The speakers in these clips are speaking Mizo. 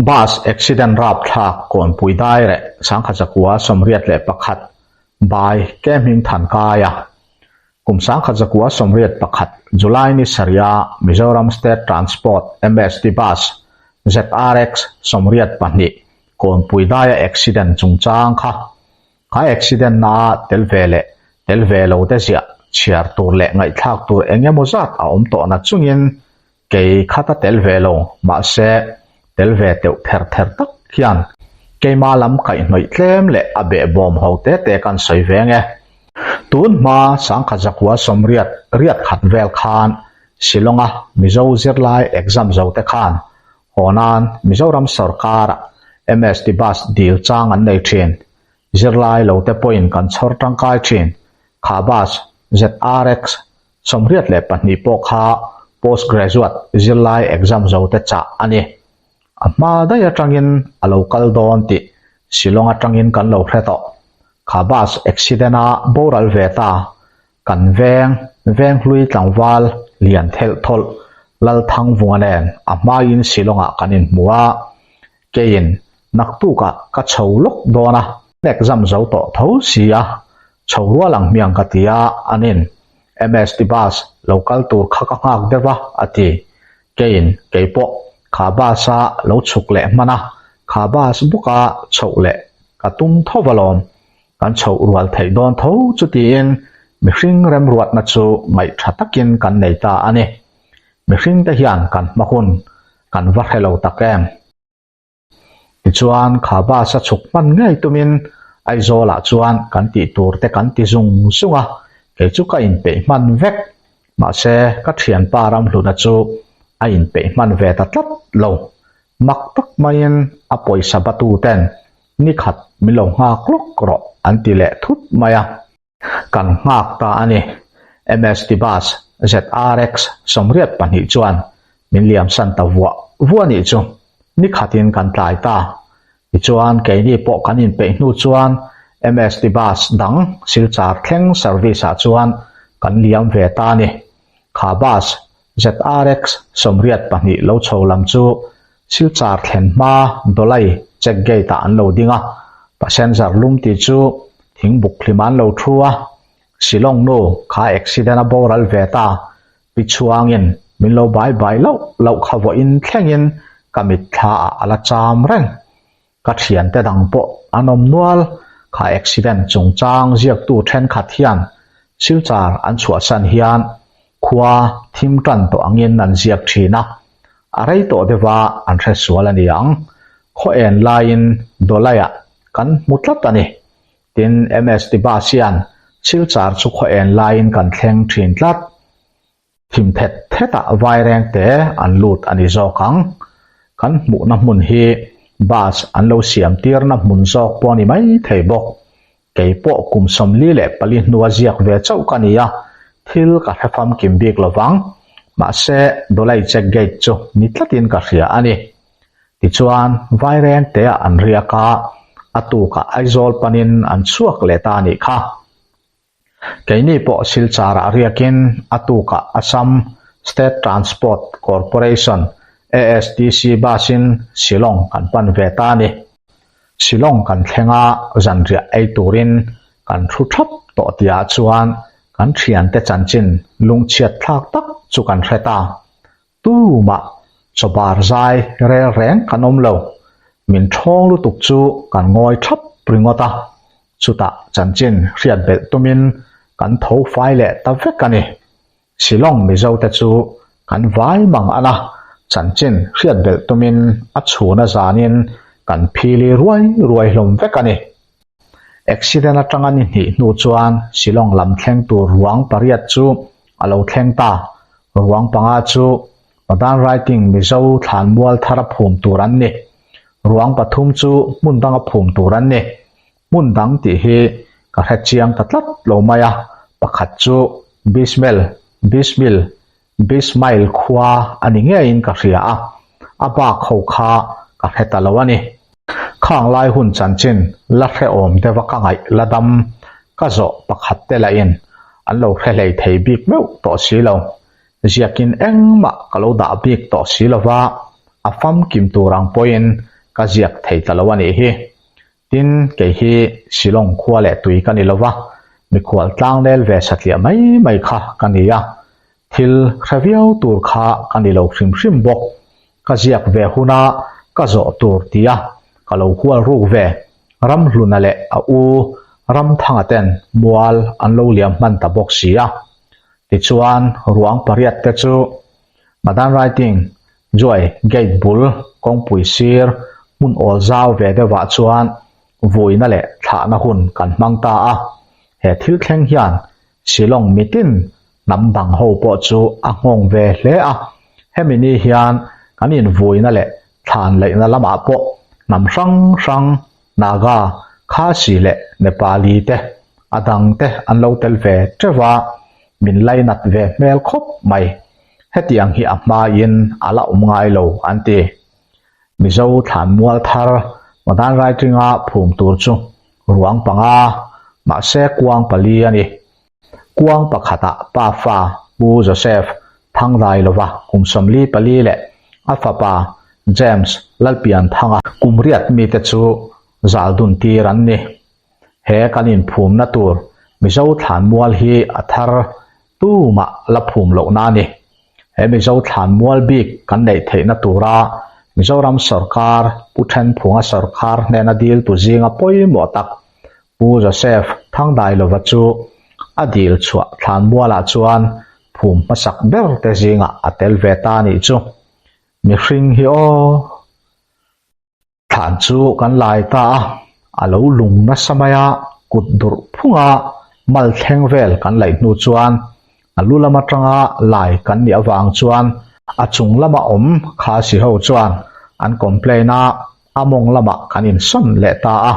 Bus accident rapthlak Kawnpui daireh Sangkhat 981 by Ke Hming Than Kaia Kum 1981 July ni sarih-a Mizoram State Transport, MST, Bus ZRX 82 Kawnpui daia accident chungchang kha Kha accident na tel ve leh tel ve lo te ziah chhiar tur leh ngaihthlak tur eng emaw zat a awm tawh na chungin kei kha ta tel ve lo mahse tel ve teuh ther ther tak hian keima lam kaihhnawih tlem leh a behbawm ho te te kan sawi ve nge. Tun hma 1980 riat khat vel khan Shillong-a Mizo zirlai exam zo te khan Haw nan Mizoram sorkara MST bus dil chang an nei thin. Zirlai lo te pawhin kan chhawr tangkai thin. Kha bus ZRX 82 pawh kha post graduate zirlai exam zo te chah a ni. A hma daih atangin a lo kal dawn tih Shillong atangin kan lo hre tawh. Kha bus accident a boral ve ta Kan veng, Venghlui tlangval lian thelh thawlh Lalthangvunga nen a hmaiin Shillong-ah kan inhmu a, keiin naktukah ka chho lawk dawn a, exam zo tawh tho si a, chho rual ang hmiang ka ti a, anin MST bus lo kal tur kha ka nghak deuh a, a ti. Keiin keipawh kha bus-a lo chhuk leh hman a, kha bus bawka chhoh leh ka tum tho alawm. Kan chhoh rual theih dawn tho chu tiin mihring remruatna chu ngaih tha takin kan nei ta a ni. Mihringte hian kan hma hun kan va hre lo tak em? Tichuan kha bus a chhuk hman ngei tumin Aizawlah chuan kan tih tur te kan ti zung zung a, kei chu ka inpeih hman vek. Mahse ka thianpa Ramhluna chu a inpeih hman ve ta tlat lo. Mak tak maiin a pawisa batu ten Ni khat min lo nghak lawk rawh an ti leh thut mai a. Kan nghak ta a ni. MST Bus ZRX 82 chuan min liamsan ta vuah vuah nih chu. Ni khatin kan tlai ta. Tichuan keini pawh kan inpeih hnu chuan MST Bus dang Silchar thleng service ah chuan kan liam ve ta a ni. Kha bus ZRX 82 lo chho lam chu Silchar thlen hma Dawlai check gate ah an lo ding a, passenger lum tih chu thingbuk hlim an lo thu a, Shillong nu kha accident a boral ve ta, pi chhuangin min lo bai bai loh loh kha vawiin thlengin ka mitthla ah a la cham reng. Ka thiante dang pawh an awm nual, kha accident chungchang ziaktu thenkhat hian Silchar an chhuahsan hian khua thim tan tawh angin an ziak thin a, a rei tawh deuh a an hre sual a ni ang. Khaw en laiin Dawlaiah kan hmu tlat a ni. Tin, MST bus hian Silchar chu khaw en laiin kan thleng thin tlat. Thim thet thetah vaireng te an lut a ni zawk ang. Kan hmuhna hmun hi bus an lo siam tirna hmun zawk pawh a ni mai thei bawk. Kei pawh kum 44 hnua ziak ve chauh ka ni a, thil ka hre famkim bik lo vang. Mahse, Dawlai check gate chu ni tlatin ka hria a ni. Tichuan, vaireng teah an riak a, a tukah Aizawl panin an chhuak leh ta a nih kha. Keini pawh Silchar-ah riakin a tukah Assam State Transport Corporation, ASTC, bus-in Shillong kan pan ve ta a ni. Shillong kan thleng a, zanriah ei turin kan thu thap tawh tihah chuan kan thiante chanchin lungchhiat thlak tak chu kan hre ta. Tumah chawbar zai rel reng kan awm lo, min thawng lutuk chu kan ngawi thap ringawt a, chutah chanchin hriat belh tumin kan tho fai leh ta vek a ni. Shillong Mizo te chu kan vai mang an a, chanchin hriat belh tumin a chhun a zanin kan phili ruai ruai hlawm vek a ni. Accident atanga ni hnih hnu chuan Shillong lam thleng tur ruang pariat chu a lo thleng ta. Ruang panga chu Modern Writing Mizo thlanmual thara phum tur an ni. Ruang pathum chu hmun danga phum tur an ni. Hmun dang tih hi ka hre chiang ta tlat lo mai a, pakhat chu Bismel, Bismil, Bismail khua a ni ngeiin ka hria a, a bak ho kha ka hre ta lo a ni. Khang lai hun chanchin la hrehawm deuha ka ngaih la dam ka zawh pakhat te lahin an lo hre hlei thei bik meuh tawh si lo. Ziakin engmah ka lo dah bik tawh si lova, a famkim tur ang pawhin. ka ziak thei ta lo a nih hi. Tin, kei hi Shillong khua leh tui ka ni lo va, mikhual tlangnel ve satliah mai mai kha ka ni a. Thil hre viau tur kha ka ni lo hrim hrim bawk. Ka ziak ve huna ka zawh tur tia ka lo hual ruk ve. Ramhluna leh a u Ramthanga ten mual an lo liam hman ta bawk si a. Tichuan, ruang pariat te chu Madan Writing, Joy Gate bul kawngpui sir hmun awl zau ve deuhah chuan vuina leh thlahna hun kan hmang ta a. He thil thleng hian Shillong mitin hnam dang ho pawh chu a nghawng ve hle a. Hemi ni hian kan invuina leh thlan leihna lamah pawh hnam hrang hrang Naga, Khasi leh Nepali te a dang te an lo tel ve teuh a, min lainat ve hmel khawp mai. Hetiang hi a hmain a la awm ngai lo an ti. Mizo thlanmual thar Madan Raitringa phum tur chu ruang panga, mahse kuang pali a ni. Kuang pakhatah pa fa Pu Joseph Thangdailova kum 44 leh a fapa James Lalpianthanga kum riat mite chu zal dun tir an ni. He kan inphumna tur Mizo thlanmual hi a thar tumah la phum lohna a ni. He Mizo thlanmual bik kan neih theihna tura Mizoram sawrkar Pu Thenphunga sawrkar hnena diltu zinga pawimawh tak Pu Joseph Thangdailova chu a dil chhuah thlanmualah chuan phum hmasak ber te zingah a tel ve ta a nih chu. Mihring hi aw! Thlan chu kan lai ta a, a lo lung nasa mai a, kut durh phunga mal thleng vel kan laih hnu chuan a lu lam atanga lai kan nih avang chuan a chung lama awm Khasi ho chuan an complain a, a mawng lamah kan insawn leh ta a,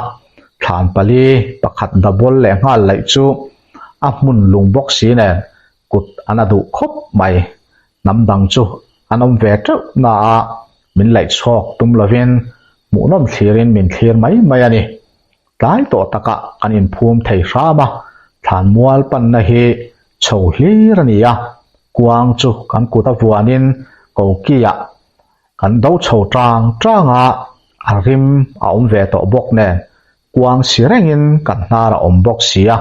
thlan pali pakhat double leh nghal laih chu a hmun lung bawk si nen kut an a duh khawp mai. Hnam dang chu an awm ve teuh na a, min laih chhawk tum lovin hmuhnawm thlirin min thlir mai mai a ni. Tlai tawh takah kan inphum thei hram a, thlanmual panna hi chho hlir a ni a, kuang chu kan kut a vuanin kokiah kan do chho tang tang a, a rim a awm ve tawh bawk nen kuang si rengin kan hnar a awm bawk si a,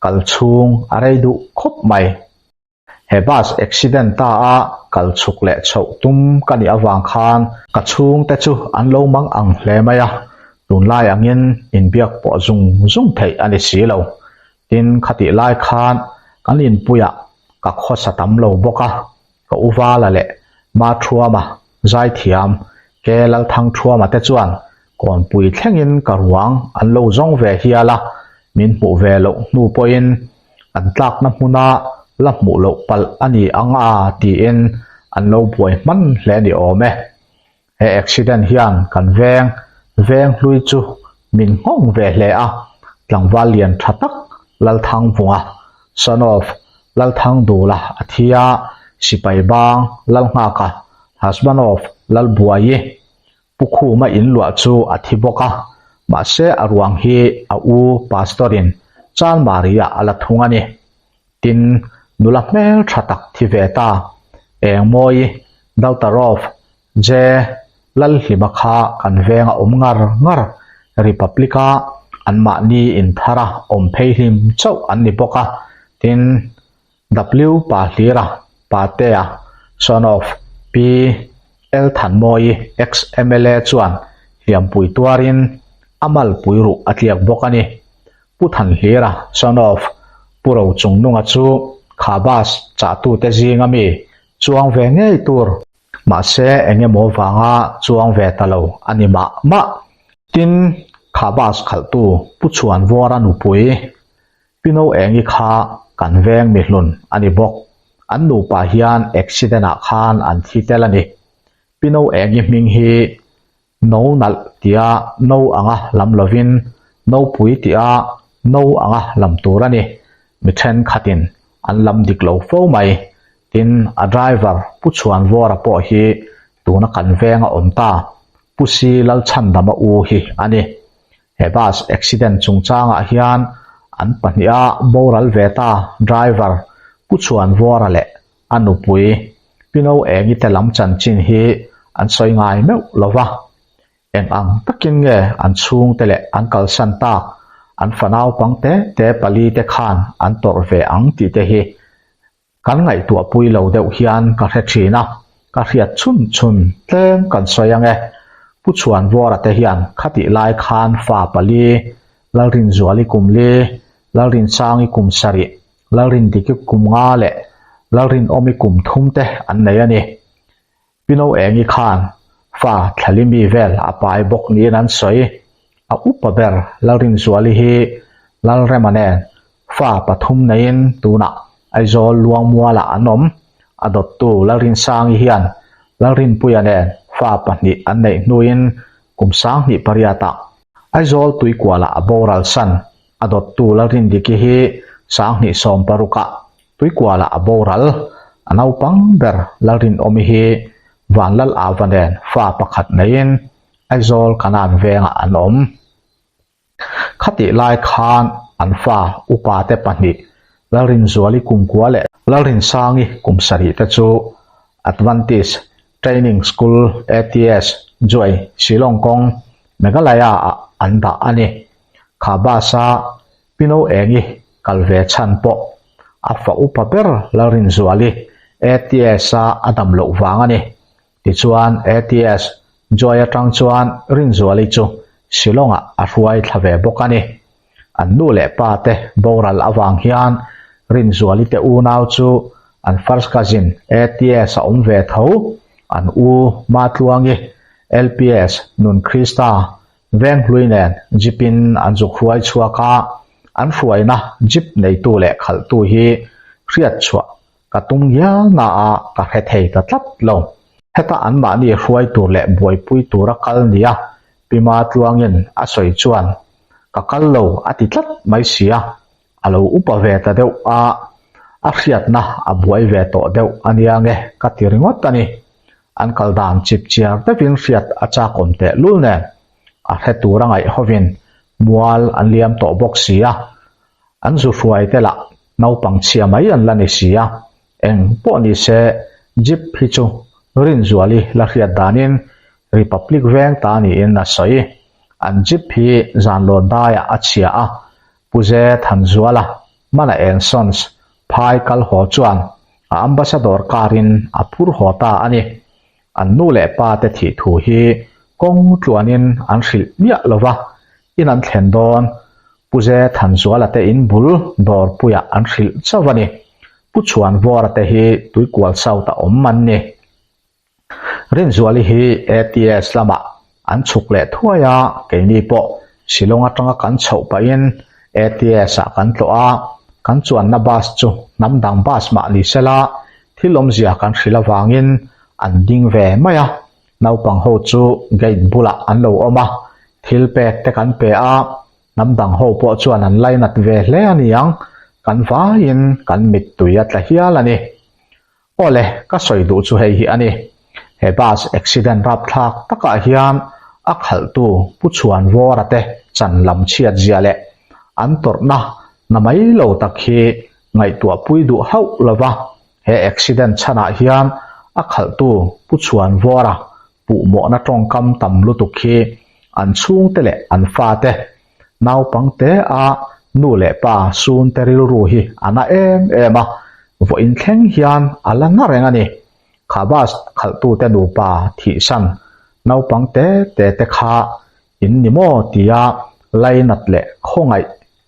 kal chhung a rei duh khawp mai. He bus accident ta a kal chhuk leh chhoh tum ka nih avang khan ka chhungte chu an lo mang ang hle mai a, tunlai angin inbiak pawh zung zung theih a ni si lo. Tin, khatih lai khan kan inpuiah ka khawsa tam lo bawk a, ka u Vala leh Ma Thuama, Zaithiam, Ke Lalthang Thuama te chuan kawnpui thlengin ka ruang an lo zawng ve hial a, min hmuh ve loh hnu pawhin an tlakna hmuna la hmuh loh palh a ni ang a tiin an lo buai hman hle ni awm e. He accident hian kan veng veng hlui chu min nghawng ve hle a, tlangval lian tha tak Lalthangvunga, son of Lalthangdula a thi a, sipai bang Lalnghaka, husband of Lalbuaii, Pu Khuma inluah chu a thi bawk a, mahse a ruang hi a u Pastor-in Chalmari-ah a la thung a ni. Tin, nula hmel tha tak thi ve ta, Engmawi, daughter of J. Lalhlima kha kan veng a awm ngar ngar, Republic-a anmahni inthara awm phei hlim chauh an ni bawk a, tin, W Pa Hlira, Patea, son of Pi L Thanmawii, ex mla chuan hliampui tuarin a malpui ruh a tliak bawk a ni. Pu Thanhlira, son of Pu Rochungnunga chu kha bus chahtute zinga mi chuang ve ngei tur, mahse eng emaw vanga chuang ve ta lo a ni mah mah. Tin, kha bus khalhtu Pu Chhuanvawra nupui Pino Engi kha kan veng mihlun a ni bawk. An nupa hian accident ah khan an thi tel a ni. Pino Engi hming hi no nalh tia no anga lam lovin nopui tia no anga lam tur a ni. Mi thenkhatin an lam dik lo fo mai. Tin, a driver Pu Chhuanvawra pawh hi tuna kan venga awm ta Pu Si Lalchhandama u hi a ni. He bus accident chungchangah hian an pahniha boral ve ta driver Pu Chhuanvawra leh a nupui Pino Engi te lam chanchin hi an sawi ngai meuh lo va. Eng ang takin nge an chhungte leh an kalsan tak an fa naupang te te palite khan an tawrh ve ang tih te hi kan ngaihtuahpui lo deuh hian ka hre thin a, ka hriat chhun chhun tlem kan sawi ang e. Pu Chhuanvawra te hian khatih lai khan fa pali, Lalrinzuali kum li, Lalrinsangi kum sarih, Lalrindiki kum nga leh Lalrinawmi kum thum te an nei a ni. Pino Engi khan fa thlali mi vel a pai bawk niin an sawi. A upa ber Lalrinzuali hi Lalrema nen fa pathum neiin tunah Aizawl Luangmualah an awm. A dawttu Lalrinsangi hian Lalrinpuia nen fa pahnih an neih hnuin kum 2008 ah Aizawl Tuikualah a boral san. A dawttu Lalrindiki hi 2016 ah Tuikualah a boral, a naupang ber Lalrinawmi hi Vanlal Ava nen fa pakhat neiin Aizawl Kanan vengah an awm. Khatih lai khan an fa upate pahnih Lalrinzuali kumkua leh Lalrinsangi kum sarih te chu Adventist Training School, ATS, Juai, Shillong kawng, Meghalaya-ah an dah a ni. Kha bus-a Pino Engi kal ve chhan pawh a fa upa ber Lalrinzuali ATS-a a dam loh vang a ni. Tichuan ATS Joy atang chuan Rinzuali chu Shillong-ah a hruai thla ve bawk a ni. An nu leh pa te boral avang hian Rinzuali te unau chu an first cousin ATS a awm ve tho, an u Matluangi, LPS Nun Krista Venghlui nen jeep in an zuk hruai chhuak a, an hruaina jeep neitu leh khalhtu hi hriat chhuah ka tum ngial na a ka hre thei ta tlat lo. Heta anmahni hruai tur leh buaipui tura kal nia Pima Tluangin a sawi chuan ka kal lo a ti tlat mai sia, a lo upa ve ta deuh a, a hriatna a buai ve tawh deuh a nia nge ka ti ringawt a ni. An kal dan chip chiar deuhin hriat a chakawm teh lul nen a hre tur a ngaih hovin mual an liam tawh bawk si a, an zu hruai te lah naupang chhia mai an la ni si a, eng pawh ni se jeep hi chu Rinzuali la hriat danin Republic veng ta niin a sawi. An jeep hi zanlawn daiah a chhia a, Puze Thanzuala Mana and Sons phai kal haw chuan a ambassador car-in a phur haw ta a ni. An nu leh pa te thih thu hi kawng tluanin an hrilh miah lo va, in an thlen dawn Puze Thanzuala te in bul dawrpuiah an hrilh chauh a ni. Pu Chhuanvawra te hi Tuikual South a awm an ni. Rinzuali hi ATS lamah an chhuk leh thuai a, keini pawh Shillong atanga kan chhoh pahin ATS ah kan tlawh a, kan chuanna bus chu hnam dang bus mah ni sela thil awmzia kan hrilh avangin an ding ve mai a, naupang ho chu gate bulah an lo awm a, thil pek te kan pe a, hnam dang ho pawh chuan an lainat ve hle a niang, kan vaiin kan mittui a tla hial a ni. Awle, ka sawi duh chu hei hi a ni. He bus accident rapthlak takah hian a khalhtu Pu Chhuanvawra te chan lam chhiat zia leh an tawrhna na mai lo tak hi ngaihtuahpui duh hauh lova he accident chhanah hian a khalhtu Pu Chhuanvawra puhmawhna tawngkam tam lutuk hi an chhungte leh an fate Naupangte a nu leh pa sunte rilru hi a na em em a, vawiin thleng hian a la na reng a ni. Kha bus khalhtute nupa thihsan naupang te te te kha in ni maw tia lainat leh khawngaih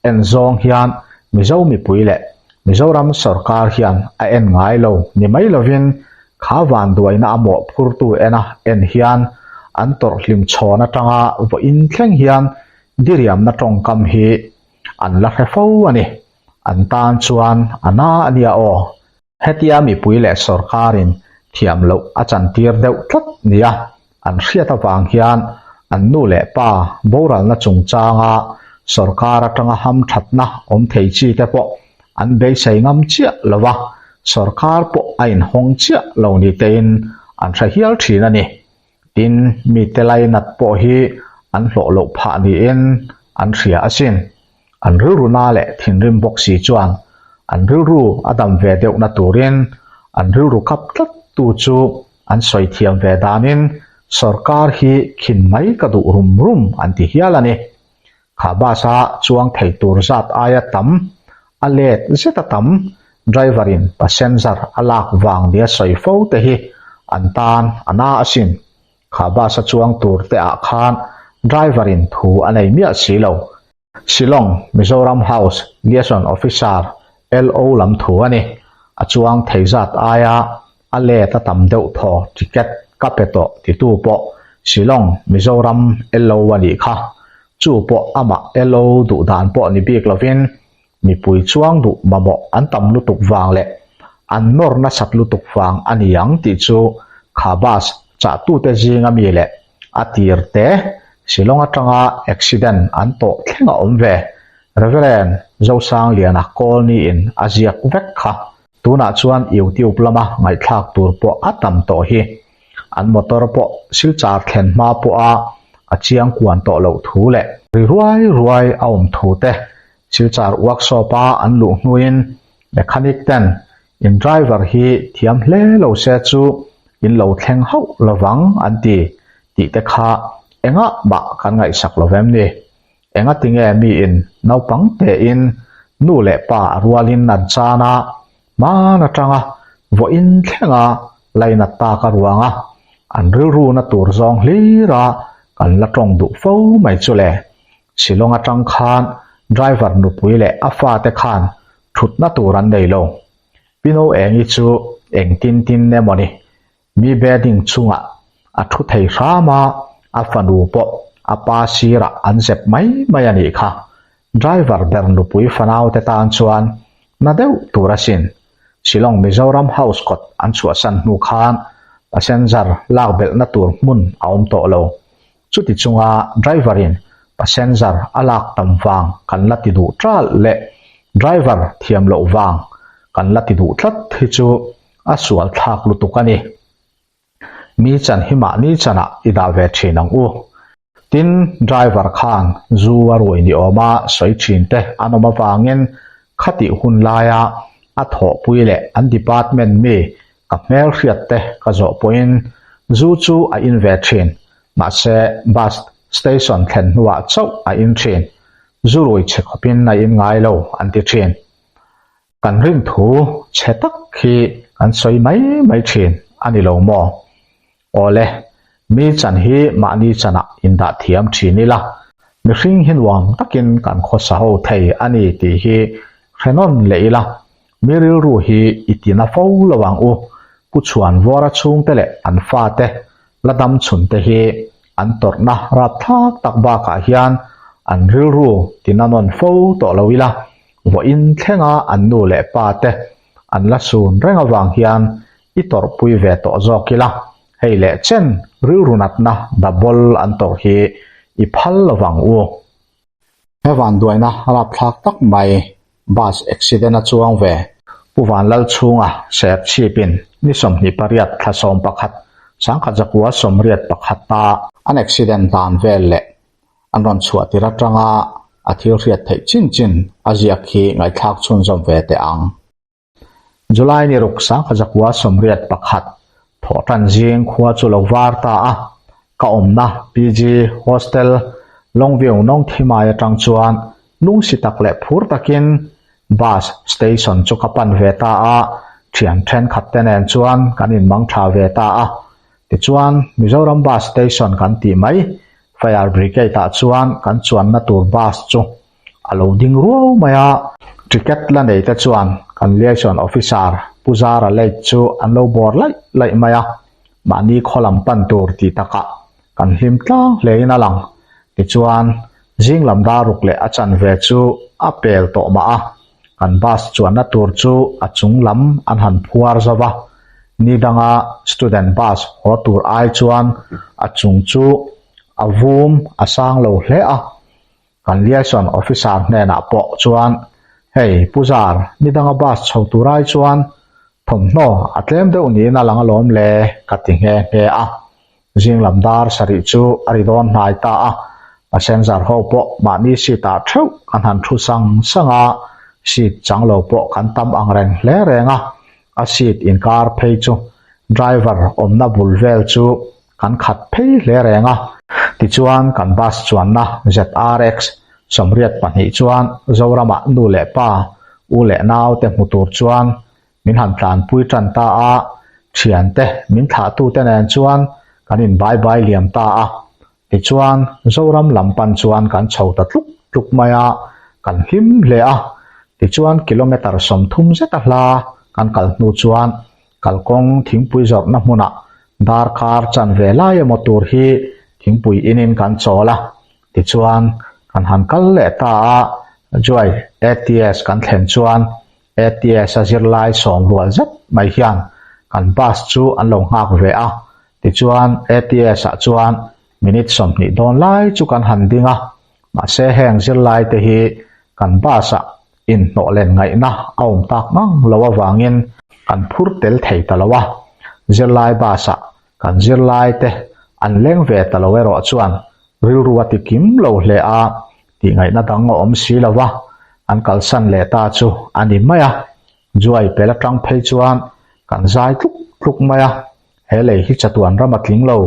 en zawng hian Mizo mipui leh Mizoram sawrkar hian a en ngai lo ni mai lovin kha vanduaina a mawhphurtu ena en hian an tawrh hlim chhawn atanga vawiin thleng hian diriamna tawngkam hi an la hre fo a ni. An tan chuan a na a nia aw. Hetia mipui leh sawrkarin thiam loh a chantir deuh tlat nia an hriat avang hian an nu leh pa boralna chungchanga sawrkar atanga hamthatna awm thei chi te pawh an beisei ngam chiah lo va, sawrkar pawh a inhawng chiah lo ni tein an hre hial thin a ni. Tin, mite lainat pawh hi an hlawh loh phah niin an hria asin. An rilru na leh thinrim bawk si chuan an rilru a dam ve deuhna turin an rilru kap tlat tu chu an sawi thiam ve danin. Sorkar hi khin mai ka duh rum rum an ti hial a ni. Kha bus-a chuang thei tur zat aia tam, a let zeta tam driver-in passenger a lak vang nia sawi fo te hi an tan a na asin. Kha bus-a chuang tur te ah khan driver-in thu a nei miah si lo. Shillong, Mizoram House Liaison Officer, LO, lam thu a ni. A chuang thei zat aia a let a tam deuh thaw ticket ka pe tawh titu pawh Shillong, Mizoram LO a nih kha. Chu pawh amah LO duh dan pawh ni bik lovin mipui chuang duh mamawh an tam lutuk vang leh an nawr nasat lutuk vang a ni ang tih chu kha bus chahtute zinga mi leh a tir te Shillong atanga accident an tawh thleng a awm ve. Reverend Zosangliana Kawlniin a ziak vek kha. Tunah chuan YouTube lama ngaihthlak tur pawh a tam tawh hi. An motor pawh Silchar thlen hma pawha a chiang kuan tawh loh thu leh ri ruai ruai a awm thu te Silchar workshop a an luh hnuin mechanic ten in driver hi thiam hle lo se chu in lo thleng hauh lovang an ti tih te kha engah mah kan ngaihsak lo vem ni. Engatinge miin naupang tein nu leh pa a rualin an chan a, hman atanga vawiin thlenga lainat tak a ruang a, an rilru na tur zawng hlir a kan la tawng duh fo mai chu le. Shillong atang khan driver nupui leh a fate khan thutna tur an nei lo. Pino Engi chu engtin tin emawni Mi bedding chungah a thu thei hram a, a fanu pawh a pa sirah an zep mai mai a nih kha. Driver ber nupui fanaute tan chuan na deuh tur asin. Shillong Mizoram House kawt an chhuahsan hnu khan passenger lak belhna tur hmun a awm tawh lo. Chuti chunga driver in passenger a lak tam vang kan la ti duh ṭalh leh driver thiam loh vang kan la ti duh tlat hi chu a sual thlak lutuk a ni. Mi chan hi mahni chanah i dah ve thin ang u. Tin, driver khan zu a rui ni awma sawi thin te an awm avangin khatih hun laia a thawhpui leh an department mi ka hmelhriat te ka zawh pawhin zu chu a in ve thin, mahse bus station thlen hnuah chauh a in thin, zu rui chhe khawpin a in ngai lo an ti thin. Kan rin thu chhe tak hi kan sawi mai mai thin a ni lo maw? Awle, mi chan hi mahni chanah indah thiam thin ila, mihring hi nuam takin kan khawsa ho thei a ni tih hi hre nawn leh ila, mi rilru hi i ti na fo lo ang u. Pu Chhuanvawra chhungte leh an fate la dam chhunte hi an tawrhna rapthlak tak bakah hian an rilru ti na nawn fo tawh lo ila, Vawiin thlenga an nu leh pa te an la sun reng avang hian i tawrhpui ve tawh zawk ila, hei leh chen rilru natna double an tawrh hi i phal lovang u. He vanduaina rapthlak tak mai bus accident a chuang ve. Pu Vanlalchhunga Serchhipin ni 28 thla 11 1981 a an accident dan vel leh An rawn chhuah tir atanga a thil hriat theih chin chin a ziak hi ngaihthlak chhunzawm ve teh ang. July ni ruk 1981 thawhtan zing khua chu lo var ta a, ka awmna PG Hostel Longview Nawngthimai atang chuan lungsi tak leh phur takin Bus station chu ka pan ve ta a, thian thenkhat te nen chuan kan inmang tha ve ta a. Tichuan Mizoram Bus Station kan tih mai Fire Brigade ah chuan kan chuanna tur bus chu a lo ding ruau mai a, ticket la nei te chuan kan liaison officer Pu Zara late chu an lo bawr laih laih mai a, mahni khaw lam pan tur tih takah kan hlim tlang hlein a lang. Tichuan zing lam dar ruk leh a chanve chu a pel tawh mah a, kan bus chuanna tur chu a chung lam an han phuar zo va, ni danga student bus haw tur ai chuan a chung chu a vum a sang lo hle a, kan liaison officer hnenah pawh chuan hei Pu Zar ni danga bus chho tur ai chuan thawmhnaw a tlem deuh niin a lang alawm le ka ti nghe nghe a. Zing lam dar sarih chu a ri dawn hnai ta a, passenger ho pawh mahni seat ah theuh kan han thu sang sang a, seat chang lo pawh kan tam ang reng hle reng a, a seat inkar phei chu driver awmna bul vel chu Kan khat phei hle reng a. Tichuan kan bus chuanna ZRX 82 chuan Zoramah nu leh pa, u leh nau te hmu tur chuan min han tlanpui tan ta a, thiante min thlahtute nen chuan kan in bai bai liam ta a. Tichuan Zoram lam pan chuan kan chho ta tluk tluk mai a, kan hlim hle a. Tichuan kilometre 30 zeta hla kan kal hnu chuan kalkawng thingpui zawrhna hmunah darkar chanve lai emaw tur hi thingpui inin kan chawl a. Tichuan kan han kal leh ta a, Joy ATS kan thlen chuan ATS a zirlai sawm rual zet mai hian kan bus chu an lo nghak ve a, tichuan ATS ah chuan minute 20 dawn lai chu kan han ding a, mahse heng zirlai te hi kan bus ah inhnawh len ngaihna a awm tak ngang lo avangin kan phur tel thei ta lo a, zirlai bus ah kan zirlai te an leng ve ta lo erawh chuan rilru a ti kim lo hle a, tih ngaihna dang a awm si lo va, an kalsan leh ta chu a ni mai a. Juai pel atang phei chuan kan zai tluk tluk mai a, he lei hi chatuan ram a tling lo,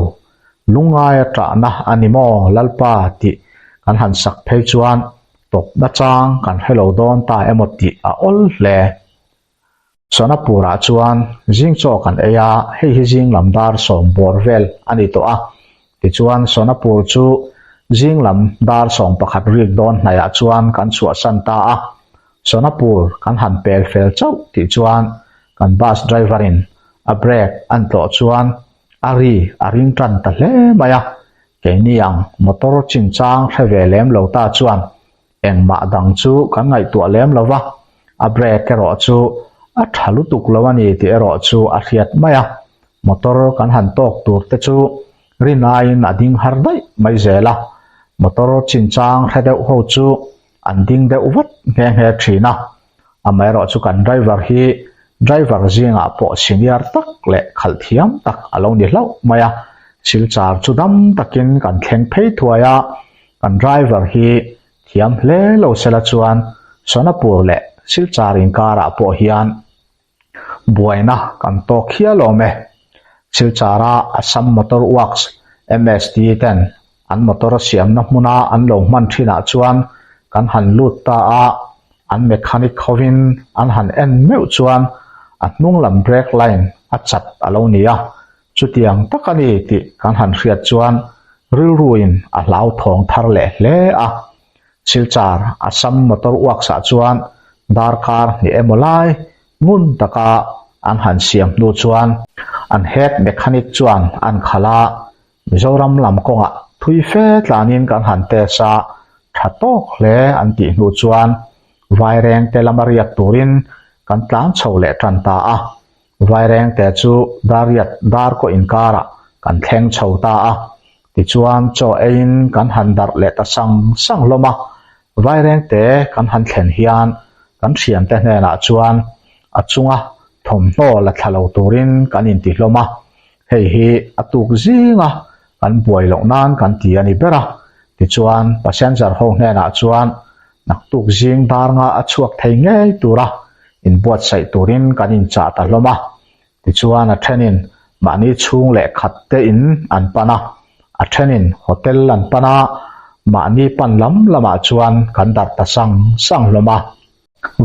lungngai a tahna a ni maw Lalpa tih kan han sak phei chuan tawpna chang kan hre lo dawn ta emaw tih a awl hle. Sonapur-ah chuan zing chaw kan ei a, hei hi zing lam dar sawm bawr vel a ni tawh a. Tichuan Sonapur chu zing lam dar 11 rik dawn hnaihah chuan kan chhuahsan ta a. Sonapur kan han pel fel chauh tih chuan kan bus driver-in a brake an tlawh chuan a ri a ring tan ta hle mai a. Keini ang motor chinchang hre ve lem lo ta chuan Engmah dang chu kan ngaihtuah lem lo va, a brake erawh chu a tha lutuk lo a ni tih erawh chu a hriat mai a. Motor kan han tawk tur te chu rin aiin a ding har daih mai zel a, motor chinchang hre deuh ho chu an ding deuh vat nghe nghe thin a. Amaherawh chu kan driver hi driver zingah pawh senior tak leh khalh thiam tak a lo ni hlauh mai a, Silchar chu dam takin kan thleng phei thuai a, kan driver hi thiam hle lo sela chuan Sonapur leh Silchar inkarah pawh hian buaina kan tawk hial awm e. Silchara Assam Motor Works MST ten an motor siamna hmuna an lo hman thinah chuan kan han lut ta a, an mechanic hovin an han en meuh chuan a hnung lam brake line a chat a lo ni a, chutiang tak a ni tih kan han hriat chuan rilruin a hlauthawng thar leh hle a. Silchar Assam Motor Works ah chuan darkar hnih emaw lai ngun taka an han siam hnu chuan an head mechanic chuan an khalh a, Mizoram lam kawngah thui fe tlanin kan han test a, tha tawk hle an tih hnu chuan Vairengte lama riak turin kan tlan chho leh tan ta a. Vairengte chu Dariat Darkaw inkarah kan thleng chho ta a, tichuan chaw eiin kan han darh leh ta sang sang hlawm a. Vairengte kan han thlen hian kan thiante hnenah chuan a chunga thawmhnaw la thla lo turin kan inti hlawm a. Hei hi a tuk zinga kan buai loh nan kan ti a ni ber a, tichuan passenger ho hnenah chuan naktuk zing dar nga a chhuak thei ngei tura inbuatsaih turin kan inchah ta hlawm a, tichuan a thenin mahni chhung leh khat te in an pan a, a thenin hotel an pan a, mahni pan lam lamah chuan kan darh ta sang sang hlawm a.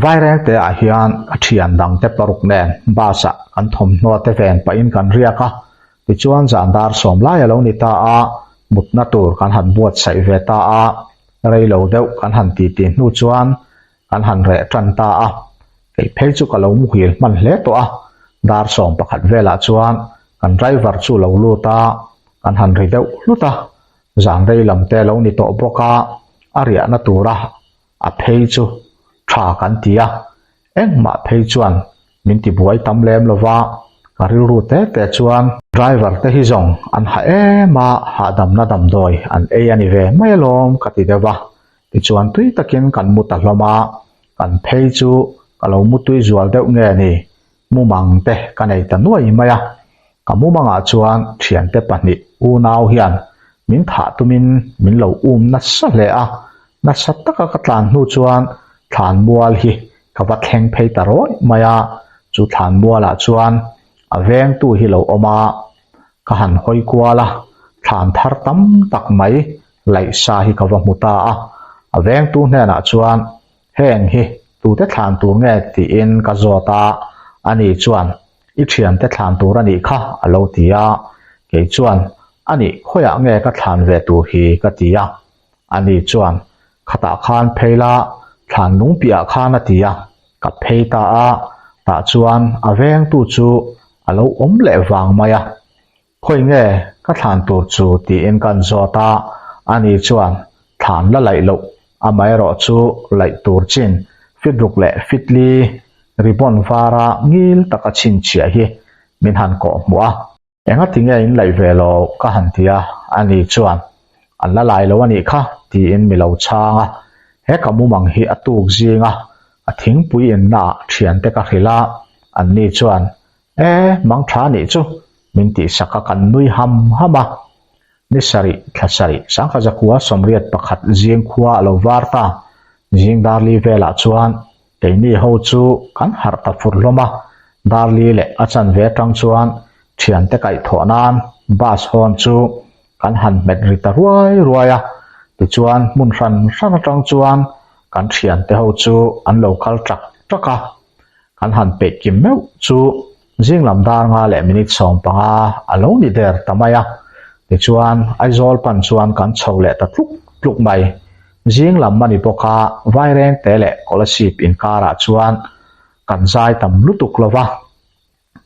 Vairengte ah hian ka thian dang te paruk nen bus ah kan thawmhnaw te ven pahin kan riak a, tichuan zan dar sawm lai a lo ni ta a, mutna tur kan han buatsaih ve ta a, rei lo deuh kan han titi hnu chuan kan han reh tan ta a, kei phei chu ka lo muhil hman hle tawh a, dar 11 velah chuan kan driver chu lo lut a, kan han ri deuh hlut a, zan rei lam te a lo ni tawh bawk a, a riahna tura A phei chu tha kan ti a, engmah phei chuan min ti buai tam lem lo va, ka rilru te te chuan driver te hi zawng an ha em a, hahdamna damdawi an ei a ni ve mai alawm ka ti deuh va, tichuan tui takin kan mu ta hlawm a, kan phei chu ka lo mu tui zual deuh nge ni, mumang te ka nei ta nuai mai a, ka mumangah chuan thiante pahnih unau hian min thah tumin min lo um nasa hle a, nasa taka ka tlan hnu chuan thlan mual hi ka va thleng phei ta rawih mai a, chu thlan mualah chuan a vengtu hi lo awm a. Ka han hawi kual a, thlan thar tam tak mai laih sa hi ka va hmu ta a. A vengtu hnenah chuan, Heng hi tute thlan tur nge tiin ka zawt a, ani chuan, I thiante thlan tur a nih kha a lo ti a. Kei chuan, A nih khawiah nge ka thlan ve tur hi ka ti a. Ani chuan, Khatah khan phei la, thlan lung piahah khan a ti a, ka phei ta a, tah chuan a vengtu chu a lo awm leh vang mai a. Khawi nge ka thlan tur chu tiin kan zawt a, ani chuan thlan la laih loh, amaherawh chu laih tur chin fit ruk leh fit li ribbon vara ngil taka chhinchhiah hi min han kawh hmuh a. Engati nge in laih ve lo ka han ti a, ani chuan an la lai lo a nih kha tiin mi lo chhang a, he ka mumang hi a tuk zing a, a thingpui inna ah thiante ka hrilh a, anni chuan e mang tha nih chu min tihsak a kan nui ham ham a, ni sarih thla sarih sangkha zakua 81 zing khua a lo var ta, zing darli velah chuan Keini ho chu kan harh ta fur hlawm a, Darli leh a chanve atang chuan thiante kaihthawh nan bus hawn chu kan han hmet ri ta ruai ruai a, tichuan hmun hran hran atang chuan kan thiante ho chu an lo kal ṭak ṭak a, kan han peih kim meuh chu zing lam dar nga leh minute 15 a lo ni der ta mai a, tichuan Aizawl pan chuan kan chho leh ta tluk tluk mai. Zing lam a ni bawk a, Vairengte leh Kolasib inkarah chuan kan zai tam lutuk lo va,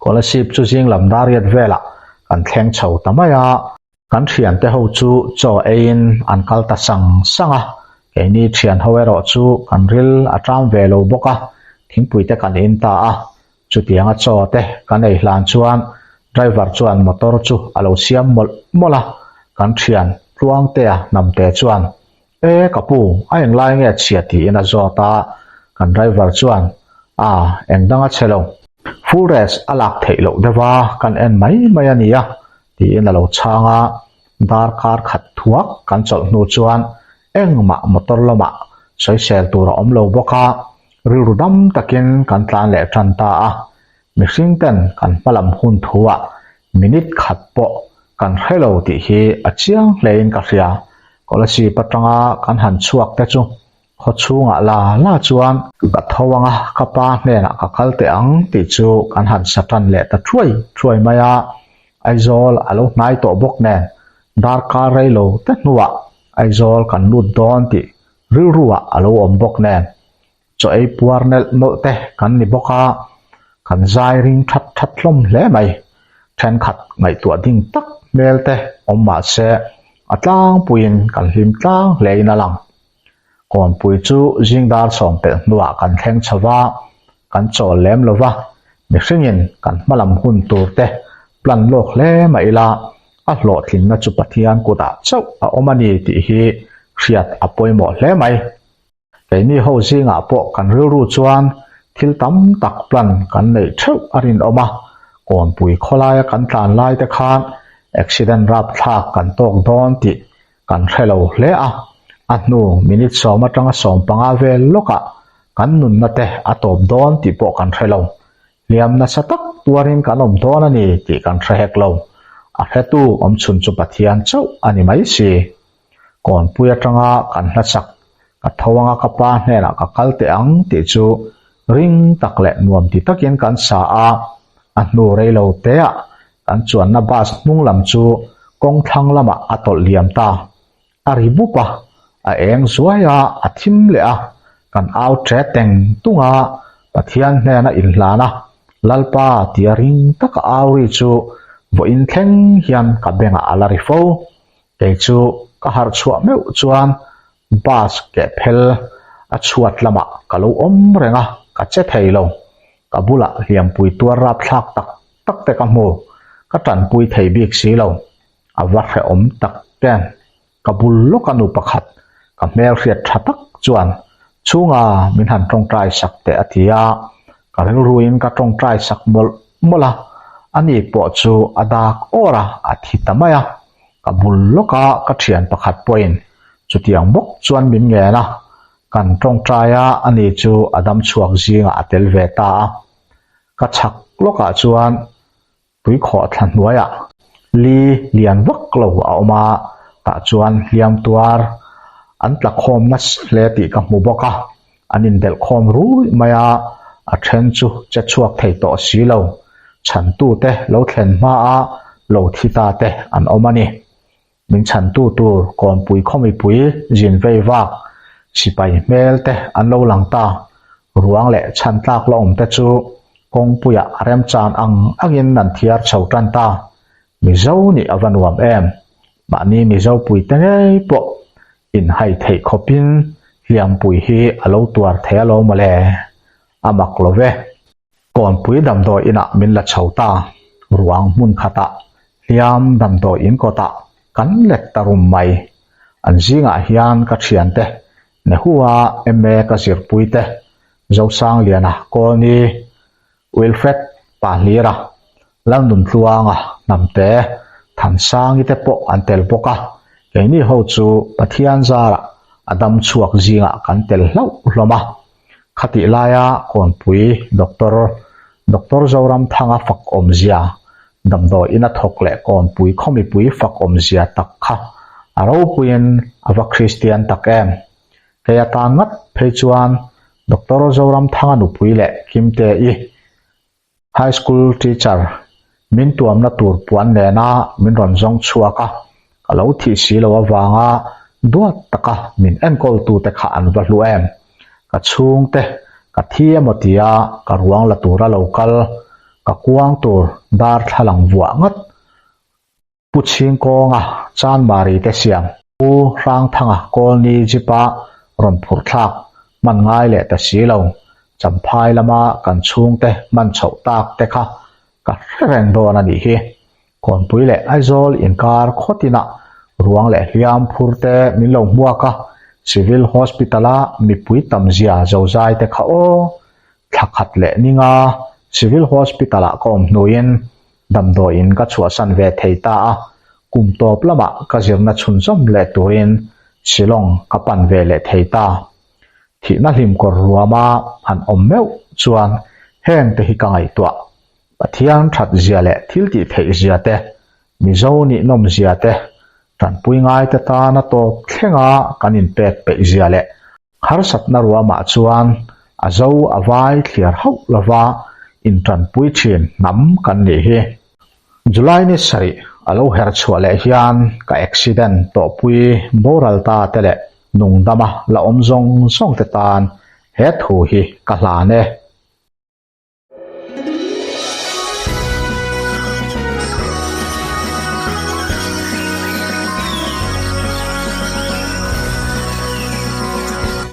Kolasib chu zing lam dariat velah kan thleng chho ta mai a. Kan thiante ho chu chaw eiin an kal ta sang sang a, keini thian ho erawh chu kan ril a ṭam ve lo bawk a, thingpui te kan in ta a. Chutianga chaw te kan ei hlan chuan driver chuan motor chu a lo siam mawlh mawlh a, kan thian Tluangtea hnamte chuan, E ka pu, a englai nge chhia tiin a zawt a, kan driver chuan, A, eng dang a chhe lo. Full rest a lak theih loh deuh a, kan en mai mai a nia, tiin a lo chhang a, darkar khat thuak kan chawlh hnu chuan engmah motor lamah sawisel tur a awm lo bawk a, rilru dam takin kan tlan leh tan ta a, mihring ten kan hmalam hun thuah minute khat pawh kan hre lo tih hi a chiang hlein ka hria, Kolasib atanga kan han chhuak te chu khaw chhungah la la chuan ka tho anga ka pa hnenah ka kal teh ang tih chu kan han sa tan leh ta thuai thuai mai a, Aizawl a lo hnai tawh bawk nen darkar rei lo te hnuah Aizawl kan lut dawn tih rilruah a lo awm bawk nen chaw ei puar nelh nawlh te kan ni bawk a, kan zai ring that that hlawm hle mai. Thenkhat ngaihtuah ding tak hmel te awm mah se a tlangpuiin kan hlim tlang hlein a lang. Kawnpui chu zing dar sawm pelh hnuah kan thleng chho va, kan chawl lem lo va, mihringin kan hmalam hun tur te plan lawk hle mah ila a hlawhtlinna chu Pathian kutah chauh a awm a ni tih hi hriat a pawimawh hle mai. Keini ho zingah pawh kan rilru chuan thil tam tak plan kan neih theuh a rinawm a, kawnpui khawlaia kan tlan lai te khan accident rapthlak kan tawk dawn tih kan hre lo hle a, a hnu minute sawm atanga 15 vel lawkah kan nunna te a tawp dawn tih pawh kan hre lo. Hliam nasa tak tuarin kan awm dawn a ni tih kan hre hek lo. A hretu awmchhun chu Pathian chauh a ni mai si. Kawnpui atanga kan hlasak ka tho anga ka pa hnenah ka kal teh ang tih chu ring tak leh nuam ti takin kan sa a, a hnu rei lo teah kan chuanna bus hnung lam chu kawng thlang lamah a tawlh liam ta. A ri bup a, a eng zuai a, a thim leh a, kan au ṭe teng tung a, Pathian hnena inhlan a, Lalpa tia ring taka au ri chu vawiin thleng hian ka bengah a la ri fo. Kei chu ka harh chhuah meuh chuan bus keh phel a chhuat lamah ka lo awm reng a, ka che thei lo. Ka bulah hliampui tuar rapthlak tak tak te ka hmu, ka tanpui thei bik si lo. A va hrehawm tak em. Ka bul lawka nu pakhat ka hmel hriat tha tak chuan chhunga min han tawngtai sak teh a ti a, ka rilruin ka tawngtai sak mawlh mawlh a, ani pawh chu a dak awr a, a thi ta mai a. Ka bul lawka ka thian pakhat pawhin chutiang bawk chuan min ngen a, kan tawngtai a, ani chu a dam chhuak zingah a tel ve ta a. Ka chhak lawkah chuan tui khawh thla hnuaiah. Li lian vak lo a awm a, tah chuan hliam tuar an tla khawm nasa hle tih ka hmu bawk a, an indelh khawm ruih mai a, a then chu che chhuak thei tawh si lo, chhantute lo thlen hmaa lo thi ta te an awm a ni. Min chhantu tur Kawnpui khawmipui zin vei vak sipai hmel te an lo lang ta. Ruang leh chhan tlak la awm te chu kawngpuiah a remchan ang angin an thiar chho tan ta. Mizo nih a va nuam em? Mahni Mizo puite ngei pawh inhai theih khawpin hliampui hi a lo tuar thei alawm mawle. A mak lo ve. Kawnpui damdawi inah min la chho ta, ruang hmun khatah hliam damdawi in kawtah kan let ta rum mai. An zingah hian ka thiante Nehua MA ka zirpui te, Zosangliana Kawlni, Wilfred Pahlira, Lalnuntluanga Hnamte, Thansangi te pawh an tel bawk a, keini ho chu Pathian zarah a dam chhuak zingah kan tel hlauh hlawm a. Khatih laia Kawnpui Doctor Doctor Zoramthanga fak awmzia, damdawi ina thawk leh Kawnpui khawmipui fak awmzia tak kha a ropuiin a va Kristian tak em? Kei atan ngat phei chuan Doctor Zoramthanga nupui leh Kimte-i High School teacher min tuamna tur puan nena min rawn zawng chhuak a, ka lo thih si lo avanga duat taka min enkawltute kha an va hlu em? Ka chhungte ka thi emaw tia ka ruang la tura lo kal, ka kuang tur darthlalang vuah ngat. Pu Chhingkawnga Chanmari te siam Pu Hrangthanga Kawlni Jeep-a rawn phurh thlak hman ngai leh ta si lo, Champhai lama kan chhungte hman chhoh tak te kha ka hre reng dawn a nih hi. Kawnpui leh Aizawl inkar khawtinah ruang leh hliam phur te min lo hmuak a, Civil Hospital-a mipui tamzia zozai te kha aw! Thla khat leh ninga Civil Hospital-ah ka awm hnuin Damdawiin ka chhuahsan ve thei ta a, kum tawp lamah ka zirna chhunzawm leh turin Shillong ka pan ve leh thei ta. Thihna hlimkawr ruama han awm meuh chuan heng te hi ka ngaihtuah. Pathian that zia leh thil tih theih zia te, Mizo nihnawm zia te, tanpui ngaite tana tawp thlenga kan inpek peih zia leh Harsatna ruamah chuan a zo a vai thliar hauh lova intanpui thin hnam kan nih hi. July ni sarih a lo her chhuah leh hian ka accident tawhpui boral ta te leh nungdama la awm zawng zawng te tan he thu hi ka hlan e.